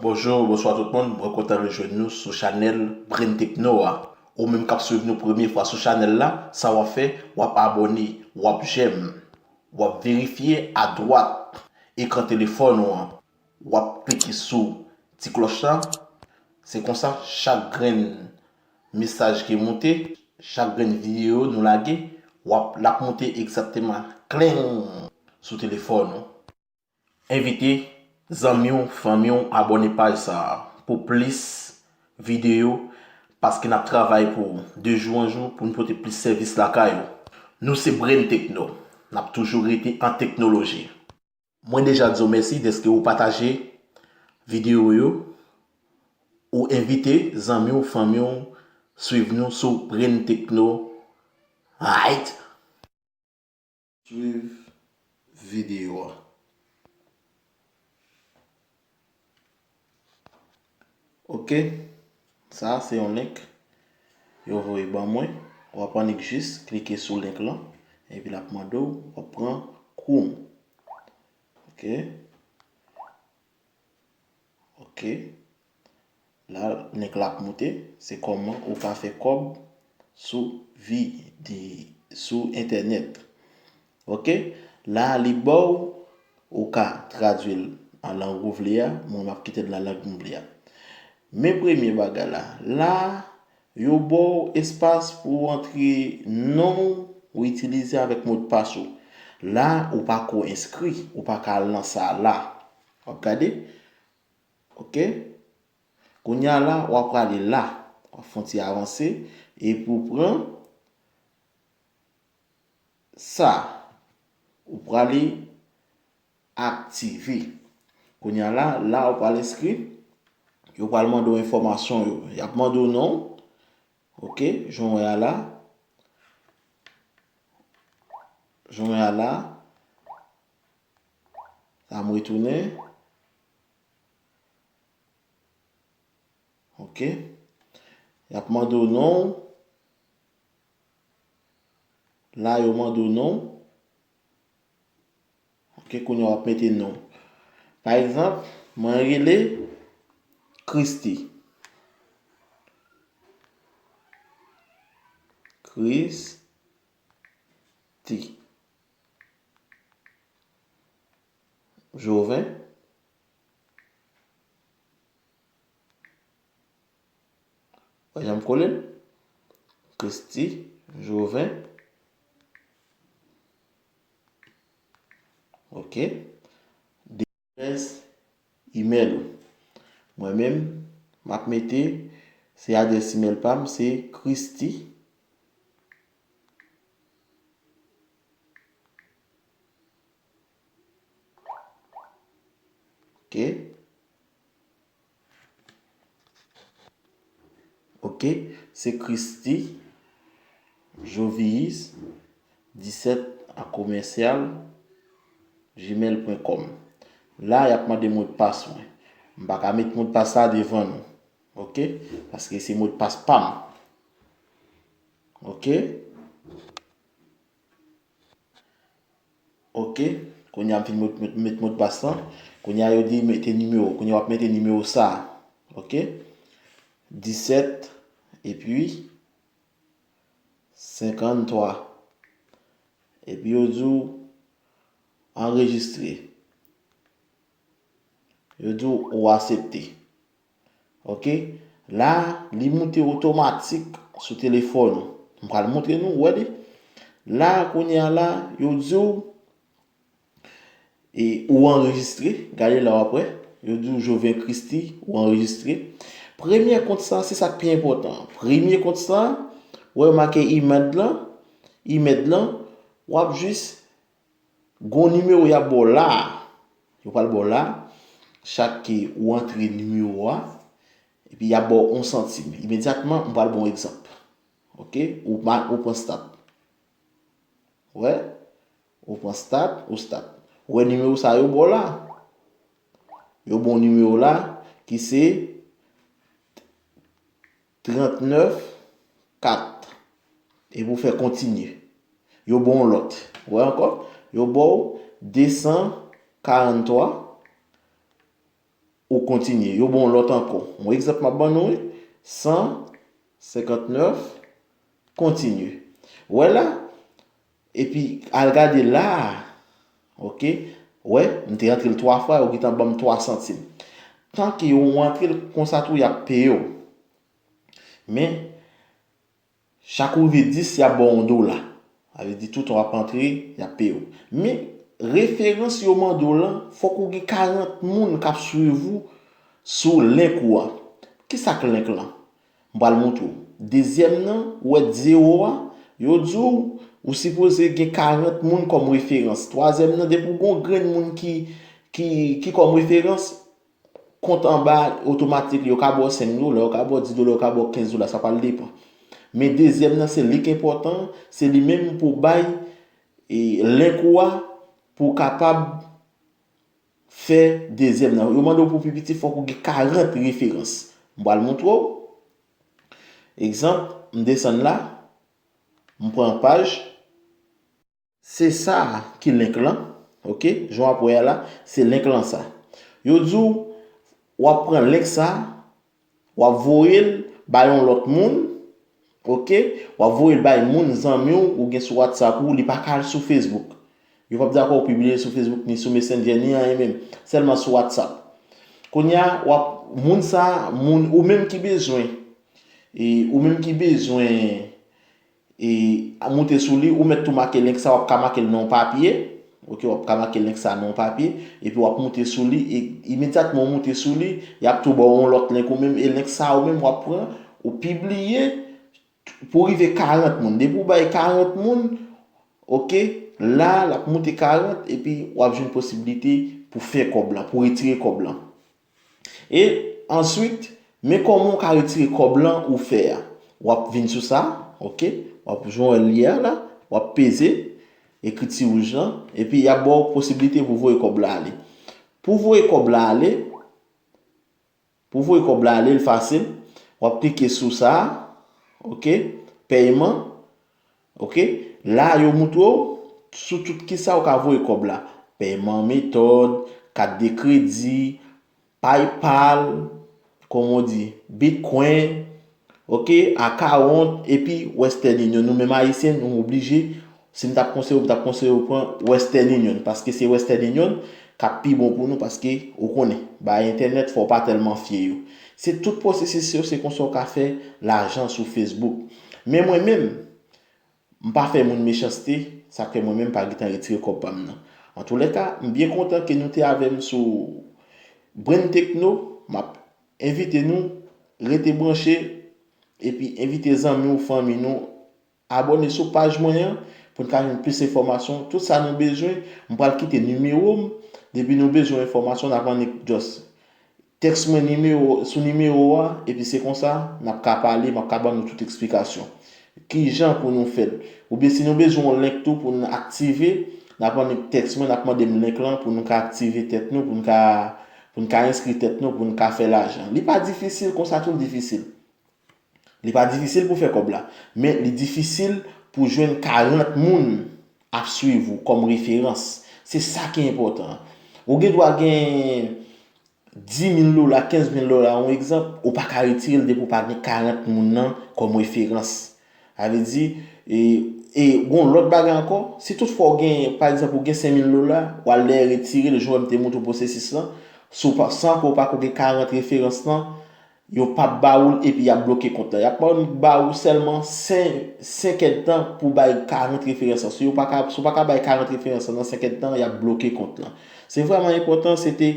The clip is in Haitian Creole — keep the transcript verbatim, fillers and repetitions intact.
Bonjou, bonswa tout moun, mwen kontan rejwenn nou sou chanèl Brain Techno a. Ou menm k ap swiv nou premye fwa sou chanèl la, sa w ap fè, w ap abòne, w ap jèm, w ap verifye adwat ekran telefòn ou an. W ap klike sou ti klòch la. Se konsa, chak grenn mesaj ki monte, chak grenn videyo nou lage, w ap, l ap monte egzakteman kleng sou telefòn ou. Envite zanmi w, fanmi w, abòne paj sa a pou plis videyo, paske n ap travay pou w de jou an jou pou n pote plis sèvis lakay ou. Nou se Brain Techno, n ap toujou rete an teknoloji. Mwen deja di w mèsi dèske ou pataje videyo yo, ou envite zanmi w, fanmi w swiv nou sou Brain Techno. Right? Swiv videyo a. Ok, sa a se yon link yo voye ban mwen. W ap annik jis klike sou link lan, epi l ap mande w, w ap pran Chrome. Ok. Ok. La, link la ap moute. Se kòman ou ka fè kòb sou vide-, sou entènèt. Ok. La, li ba w, ou ka tradui l an lang ou vle a. Mwen, m ap kite l nan lang m vle a. Men premye bagay la. La, yo ba w espas pou w antre non w itilize avèk modpas ou. La, ou pa ko enskri, ou pa ka al nan sa la. W ap gade? Ok? Kounye a la, w ap prale la. W ap fè yon ti avanse. Epi w pran sa. Ou prale aktive. Kounye a la, la ou pral enskri. Yo pral mande w enfòmasyon yo. Y ap mande w non. Ok, jan w wè a la. Jan w wè a la. Sa m retounen. Ok. Y ap mande w non. La, yo mande w non. Ok, kounye a w ap mete non. Pa egzanp, mwen rele Christy. Christy. Joven. Wè jan m kole l? Christy Joven. Ok. Adrès imèl ou. Mwen menm, m ap mete, se adrès imèl pa m, se Christy. Ok. Ok, se Christy Jovius disèt a commercial gmail point com. La, y ap mande modpas mwen. M pa ka met modpas la devan nou. Ok? Paske se modpas pa m. Ok? Ok. Kounye a m fin met, met, met modpas lan. Kounye a yo di mete nimewo. Kounye a w ap mete nimewo sa a. Ok. Disèt epi senkanntwa. Epi yo di w anrejistre. Yo di w ou aksepte. Ok? La, li moute otomatik sou telefòn ou. M pral montre nou, ou wè li. La, kounye a la, yo di w, e, ou anrejistre. Gade la w ap wè. Yo di w Joven Christy, ou anrejistre. Premye kont sa, se sa k pi enpòtan. Premye kont sa, ou wè yo make email lan, email lan, w ap jis Gon nimewo y ap ba w la a. Yo pral ba w la a. Chak ke ou antre nimewo a, epi y ap ba w yon santim. Imedyatman, m pral ba w yon egzanp. Ok? Ou ma-, ou pran stat. Ou wè? Ou pran stat, ou stat. Ou wè nimewo sa yo ba w la a? Yo ba w nimewo la, ki se trannèf kat. Epi w fè kontinye. Yo ba w lòt. Ou wè ankò? Yo ba w de san karanntwa. ou kontinye. Yo ba w lòt ankò. Yon egzanp m ap ban nou, wi. San senkantnèf, kontinye. Wè la, epi al gade la a, oke? Wè, m te antre l twa fwa, yo gentan ban m twa santim. Tanke yo antre l konsa tou, y ap peye w. Men, chak ou rive dis, y ap ba w yon dola. Sa vle di, toutan w ap antre, y ap peye w. Men, referans yo mande w lan, fòk ou gen karant moun k ap swiv ou sou link ou an. Kisa k link lan? M pral montre w. Dezyèm nan, ou wè zewo a, yo di w, ou sipoze gen karant moun kòm referans. Twazyèm nan, depi w gen yon grenn moun ki, ki, ki kòm referans, kont anba otomatik, yo ka ba w senk dola, yo ka ba w dis dola, yo ka ba w kenz dola, sa pral depann. Men dezyèm nan, se li k enpòtan, se li menm pou bay, e, link ou a, pou w kapab fè dezyèm nan. Yo mande w pou pi piti, fòk ou gen karant referans. M pral montre w. Egzanp, m desann la, m pran paj. Se sa ki link lan, oke? Jan w ap wè a la, se link lan sa. Yo di w, w ap pran link sa, w ap voye l bay yon lòt moun, oke? W ap voye l bay moun, zanmi w, ou gen sou WhatsApp ou, li pa ka al sou Facebook. Yo p ap dakò w pibliye l sou Facebook, ni sou Messenger, ni anyen menm. Sèlman sou WhatsApp. Kounye a, w ap, moun sa, moun, ou menm ki bezwen, e, ou menm ki bezwen, e, moute sou li, ou mèt tou make link sa, w ap ka make l nan yon papye, oke, w ap ka make link sa nan yon papye, epi w ap moute sou li, e imedyatman w moute sou li, y ap tou ba w yon lòt link ou menm, e link sa ou menm w ap pran, ou pibliye, pou rive karant moun. Depi w bay karant moun, oke, la, l ap moute karant, epi w ap jwenn posiblite pou fè kòb lan, pou retire kòb lan. E answit, men kòman w ka retire kòb lan ou fè a. W ap vin sou sa, oke? W ap jwenn li a la, w ap peze ekriti wouj lan, epi y ap ba w posiblite pou voye kòb la ale. Pou voye kòb la ale, pou voye kòb la ale, l fasil. W ap klike sou sa, oke? Pèyman, oke? La, yo moutre w sou tout kisa w ka voye kòb la. Pèyman metòd, kat de kredi, PayPal, kòman w di, Bitcoin, oke, account, epi Western Union. Nou menm Ayisyen, nou oblije, si m t ap konseye w, m t ap konseye w pran Western Union, paske se Western Union k ap pi bon pou nou, paske ou konnen, bagay entènèt, fò w pa tèlman fye yo. Se tout pwosesis yo, se konsa w ka fè lajan sou Facebook. Men mwen menm, m pa fè moun mechanste, sa k fè mwen menm pa gentan retire kòb pa m nan. Antoulèka, m byen kontan ke nou te avè m sou Brain Techno. M ap envite nou rete branche, epi envite zanmi w, fanmi nou, abòne sou paj mwen an, pou n ka jwenn plis enfòmasyon. Tout sa nou bezwen, m pral kite nimewo m. Depi nou bezwen enfòmasyon, n ap annik just tèks mwen nimewo, sou nimewo a, epi se konsa, n ap ka pale, m ap ka ban nou tout eksplikasyon. Kijan pou nou fè l? Oubyen si nou bezwen yon link tou pou n aktive, n ap annik tèks mwen, n ap mande m link lan pou nou ka aktive tèt nou, pou n ka, pou n ka enskri tèt nou, pou n ka fè lajan. Li pa difisil, konsa tou l difisil. Li pa difisil pou fè kòb la, men li difisil pou jwenn karant moun ap swiv ou kòm referans. Se sa ki enpòtan an. Ou gen dwa gen dis mil dola, kenz mil dola, yon egzanp, ou pa ka retire l depi w pa gen karant moun nan kòm referans. Sa vle di, e, e gon lòt bagay ankò, si toutfwa w gen, pa egzanp, ou gen senk mil dola, w al dèyè retire l, jan w wè m te montre w pwosesis lan, si w pa, san ke w pa ko gen karant referans lan, yo p ap ba ou l epi y ap bloke kont lan. Y ap ba ou sèlman senk, senk èdtan pou bay karant referans lan. Si yo pa ka, si w pa ka bay karant referans lan nan senk èdtan, y ap bloke kont lan. Se vrèman enpòtan, se te